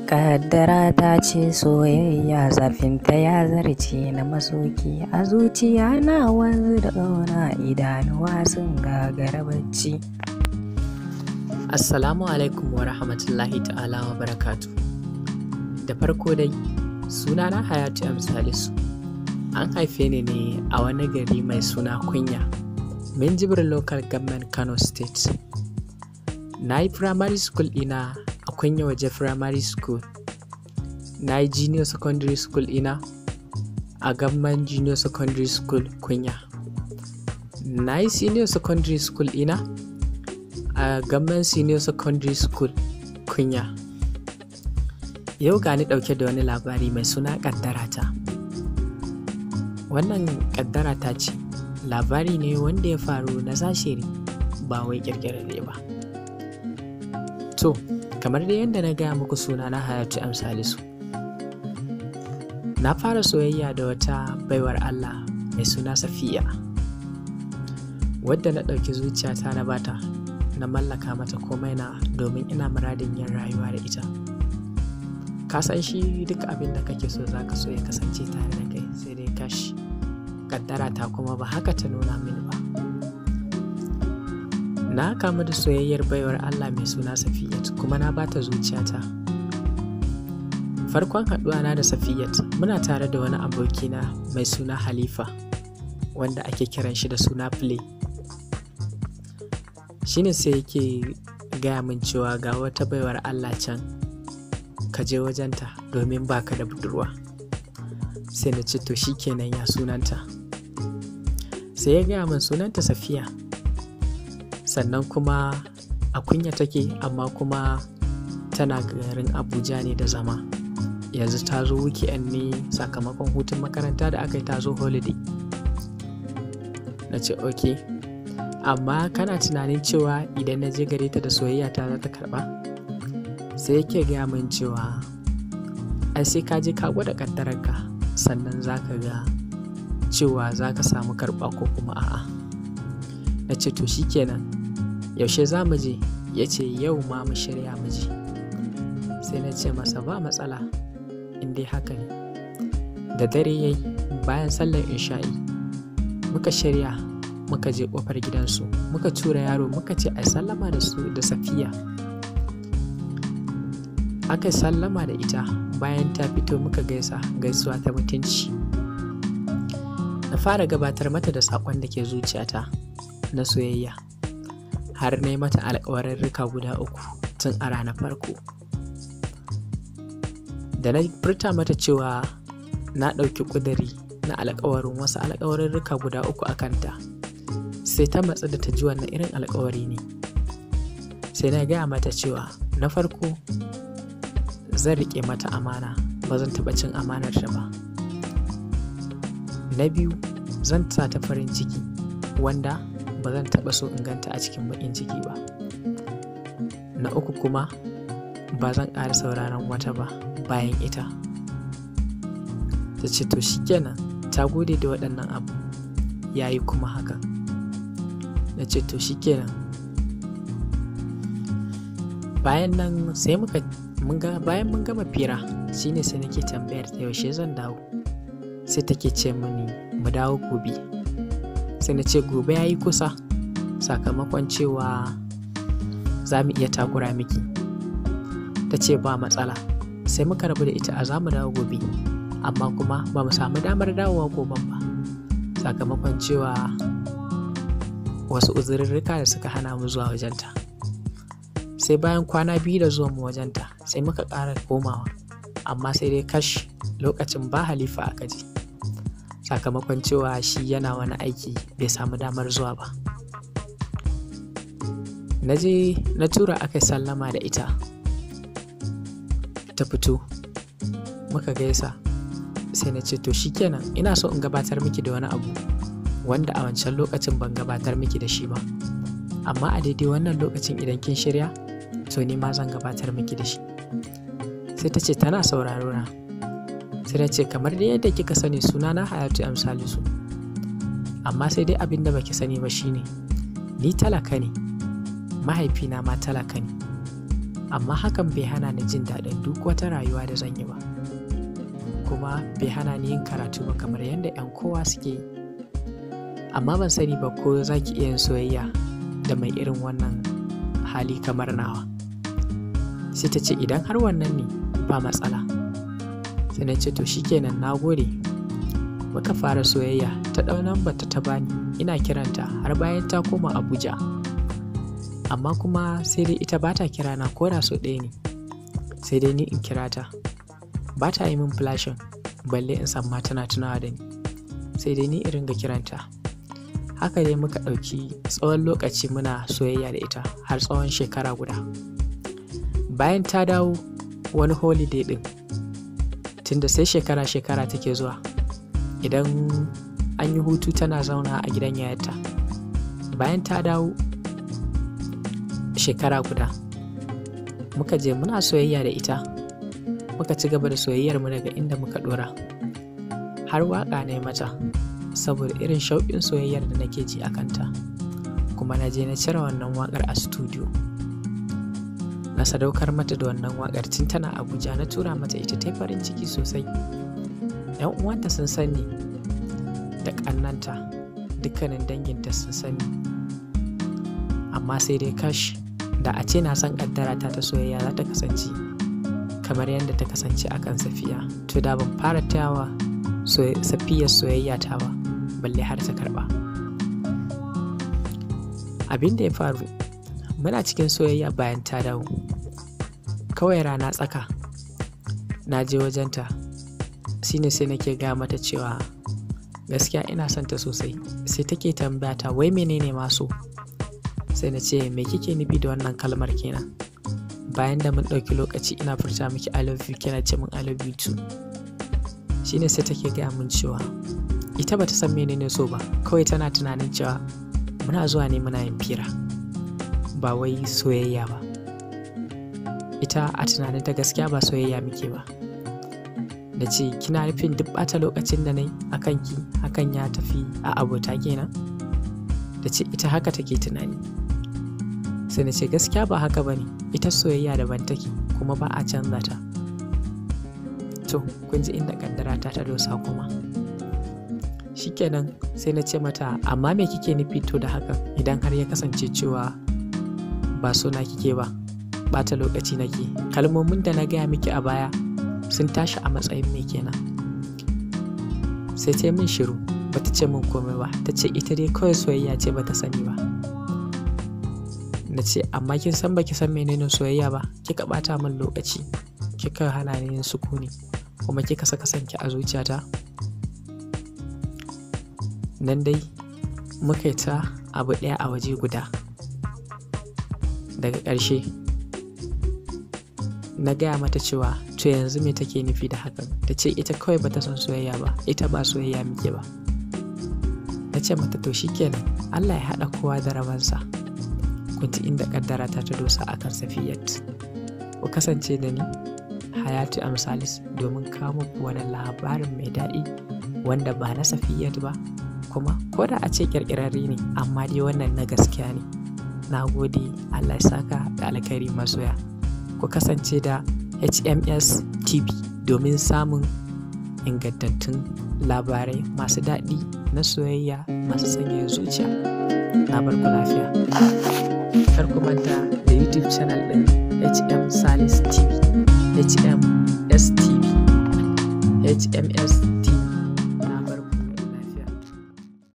Kaddara ta ce soyayya zafinta ya zarce na masoki, a zuciya na wanzu da ƙauna, idanuwa sun gagara bacci. Assalamu alaikum wa rahmatullahi ta'ala wa barakatu. Da farko dai, sunana Hayatu M. Salisu. An haife ni ne a wani gari mai suna Kunya, Minjibir Local Government, Kano State. Na yi primary school ɗina a Kunya Waje Primary School. Na yi junior secondary school ɗina a Government Junior Secondary School, Kunya. Na yi senior secondary school ɗina a Government Senior Secondary School, Kunya. Yau ga ni ɗauke da wani labari mai suna ƙaddarata. Wannan ƙaddarata ce, labari ne wanda ya faru na zahiri, ba wai ƙirƙirarre ba. To, kamar dai yadda na gaya muku, suna na Hayatu M. Salisu. Na fara soyayya da wata baiwar Allah mai suna Safiya, wadda na ɗauki zuciyata na bata, na mallaka mata komai na, domin ina muradin yin rayuwa da ita. Ka san shi duk abin da kake so za ka so ya kasance tare da kai, sai dai kash, kaddara ta kuma ba haka ta nuna mini ba. Na kamu da soyayyar baiwar Allah mai suna Safiyat, kuma na bata zuciyata. Farkon haɗuwa na da Safiyat, muna tare da wani abokina mai suna Halifa, wanda ake kiran shi da suna Play. Shine sai yake gaya min cewa ga wata baiwar Allah can, ka je wajenta domin baka da budurwa. Sai na ce, "To shikenan, ya sunanta?" Sai ya gaya min sunanta Safiya, sannan kuma a Kunya take, amma kuma tana garin Abuja ne da zama. Yanzu ta zo weekend ne, sakamakon hutun makaranta da aka yi, ta zo holiday. Na ce, "Ok, amma kana tunanin cewa idan na je gare ta da soyayya ta za ta karba?" Sai yake gaya min cewa ai sai ka je ka gwada kaddararka, sannan za ka ga cewa za ka samu karba ko kuma a'a. Na ce, "To shikenan, yaushe za mu je?" Ya ce yau ma mu shirya mu je. Sai na ce masa ba matsala in dai haka ne. Da dare yayi, bayan sallar isha'i, muka shirya muka je kofar gidansu, muka tura yaro, muka ce ai sallama da su da Safiya. Aka sallama da ita. Bayan ta fito, muka gaisa gaisuwa ta mutunci. Na fara gabatar mata da saƙon da ke zuciyata na soyayya, har na yi mata alƙawarurruka guda uku tun a ranar farko da na furta mata cewa na ɗauki ƙuduri na alƙawarin wasu alƙawarurruka guda uku a kanta. Sai ta matsu da ta ji wannan irin alƙawari ne. Sai na gaya mata cewa na farko, zan riƙe mata amana, ba zan taɓa cin amanar ta ba. Na biyu, zan sa ta farin ciki, wanda ba zan taɓa so in ganta a cikin baƙin ciki ba. Na uku kuma, ba zan ƙara sauraron wata ba bayan ita. Ta ce to shikenan, ta gode da waɗannan abu, yayi kuma hakan. Na ce to shikenan. Bayan nan sai muka mun ga bayan mun gama fira, shine sai nake tambayar ta yaushe zan dawo. Sai take ce mini mu dawo gobe. Sai na ce gobe yayi kusa, sakamakon cewa za mu iya takura miki. Ta ce ba matsala. Sai muka rabu da ita a za mu dawo gobe, amma kuma ba mu samu damar dawowa goben ba, sakamakon cewa wasu uzururruka da suka hana mu zuwa wajenta. Sai bayan kwana 2 da zuwan mu wajenta, sai muka ƙara komawa, amma sai dai kash, lokacin ba Halifa aka je, sakamakon cewa shi yana wani aiki, bai samu damar zuwa ba. Na je na tura aka sallama da ita, ta fito, muka gaisa. Sai na ce, "To shikenan, ina so in gabatar miki da wani abu wanda a wancan lokacin ban gabatar miki da shi ba, amma a daidai wannan lokacin idan kin shirya, to ni ma zan gabatar miki da shi." Sai ta ce tana sauraro na. Sai na ce, kamar dai yadda kika sani, suna na Hayatu M. Salisu, amma sai dai abin da baki sani ba shine ni talaka ne, mahaifina ma talaka ne. Amma hakan bai hana ni jin daɗin duk wata rayuwa da zan yi ba, kuma bai hana ni yin karatu ba kamar yadda 'yan kowa suke yi. Amma ban sani ba ko za ki iya yin soyayya da mai irin wannan hali kamar nawa. Sai ta ce idan har wannan ne ba matsala. Sai na ce to shikenan, na gode. Muka fara soyayya, ta ɗau lambar ta bani, ina kiranta har bayan ta koma Abuja. Amma kuma sai dai ita bata kira na ko da sau ɗaya ne, sai dai ni in kira ta. Ba ta yi min flashin balle in san ma tana tunawa da ni, sai dai ni in ringa kiranta. Haka dai muka ɗauki tsawon lokaci muna soyayya da ita har tsawon shekara guda. Bayan ta dawo wani holiday ɗin, tunda sai shekara-shekara take zuwa, idan an yi hutu tana zauna a gidan yayarta. Bayan ta dawo shekara guda, muka je muna soyayya da ita, muka ci gaba da soyayyar mu daga inda muka ɗora. Har waƙa na yi mata saboda irin shauƙin soyayyar da nake ji a kanta, kuma na je na cire wannan waƙar a studio. Na sadaukar mata da wannan waƙar tun tana Abuja, na tura mata ita, ta yi farin ciki sosai. 'Yan uwanta sun sani da ƙannanta, dukkanin danginta sun sani. Amma sai dai kash, da a ce na san ƙaddara ta ta soyayya za ta kasance kamar yadda ta kasance a kan Safiya, to da ban fara tayawa Safiya soyayya ta ba, balle har ta karɓa. Abin da ya faru, muna cikin soyayya bayan ta dawo. Kawai rana tsaka, na je wajenta, shine sai nake gaya mata cewa gaskiya ina son ta sosai. Sai take tambaya ta wai menene ma so? Sai na ce me kike nufi da wannan kalmar kenan? Bayan da mun ɗauki lokaci ina furta miki I love you, kina ce min I love you too. Shine sai take gaya min cewa ita bata san menene so ba, kawai tana tunanin cewa muna zuwa ne muna yin fira, ba wai soyayya ba. Ita a tunaninta gaskiya ba soyayya muke ba. Na ce kina nufin duk ɓata lokacin da na yi a kanki hakan ya tafi a abota kenan? Ta ce ita haka take tunani. Sai na ce gaskiya ba haka ba ne, ita soyayya daban take kuma ba a canza ta. To kun ji inda ƙaddara ta ta dosa kuma. Shikenan sai na ce mata amma me kike nufi to da hakan idan har ya kasance cewa ba so na kike ba, ɓata lokaci nake. Kalmomin da na gaya miki a baya sun tashi a matsayin me kenan? Sai ta yi min shiru, bata ce min komai ba, ta ce ita dai kawai soyayya ce bata sani ba. Na ce amma kin san baki san menene soyayya ba, kika ɓata min lokaci, kika hana ni yin sukuni, kuma kika saka sanki a zuciyata. Nan dai muka yi ta abu ɗaya a waje guda. Daga ƙarshe na gaya mata cewa to yanzu me take nufi da hakan? Ta ce ita kawai bata san soyayya ba, ita ba soyayya muke ba. Na ce mata to shikenan, Allah ya haɗa kowa da rabansa. Kun ji inda ƙaddara ta ta dosa akan Safiyat. Ku kasance da ni Hayatu M Salis domin kawo muku wani labarin mai daɗi wanda ba na Safiyat ba, kuma ko da a ce ƙirƙirarre ne, amma dai wannan na gaskiya ne. Na gode, Allah ya saka da alkhairi masoya. Ku kasance da HMS TV domin samun ingantattun labarai masu daɗi na soyayya masu sanyaya zuciya. Na bar ku lafiya. Kar ku manta da YouTube channel ɗin HM Salis TV, HMS TV, HMS